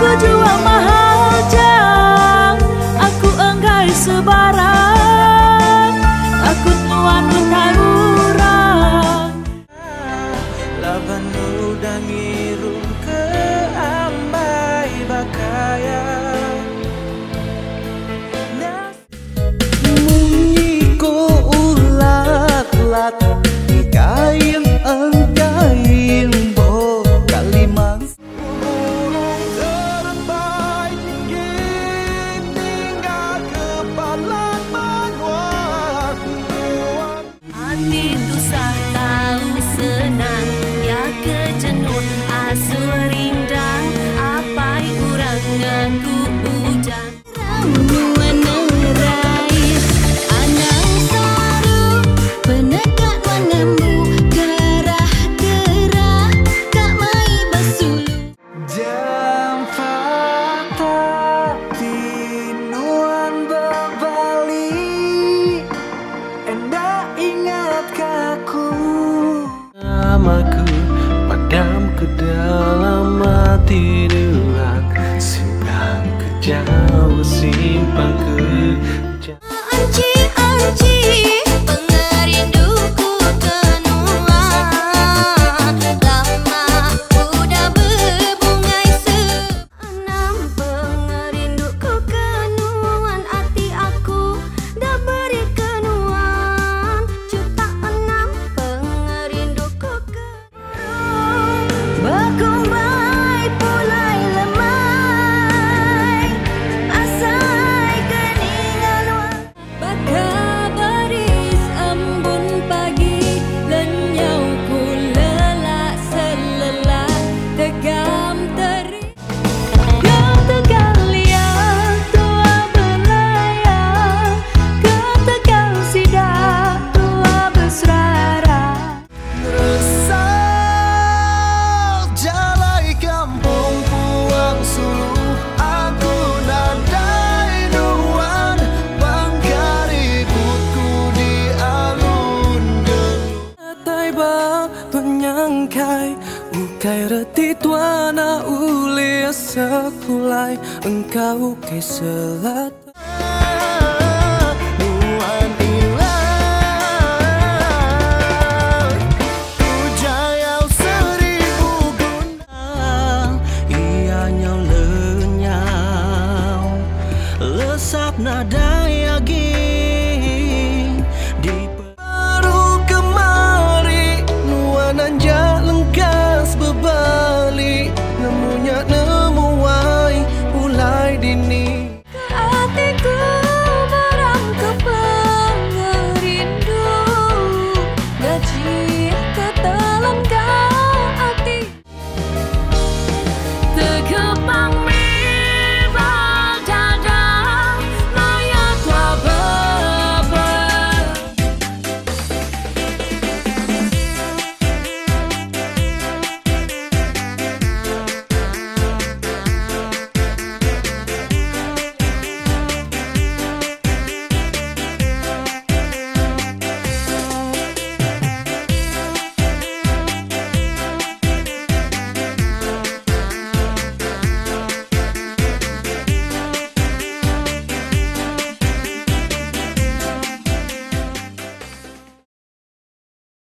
Aku jual mahal jang Aku enggai sebarang Takut nuan utai urang. Laban udah ngirum ke ambai baka iya. Munyi ko ulat-lat kain engkain bo kalimang. Burung terebai tinggi tinggal ke palan menua. Ati tusah tau senang ya ke jenuh asuh rindang apai urang ngaku bujang. Jam tinuan bebali enda ingat kaku. Namaku padam ke dalam hati nuan. Simpang ke jauh, simpang ke jauh. Anci anci pengerinduku ke nuan. Lama udah bebungai se. Enam pengerinduku ke nuan. Ati aku dah beri ke nuan. Juta enam pengerinduku ke Bekumbai pulai lemai asai keninga nuan. Baka baris embun pagi lenyau ku lelak selelak tegam teri. Ketegal liang tua belayang, ketegal sida tua beserara. Resah jalai kampung puang sulu. Aku nadai nuan pangkaributku di alun gelu. Tai ba penyangkai ukai reti tuana ulih sekulai engkau ke selat. Nuan ilang ku jayau seribu guna. Iya nyau lenyau lesap nada.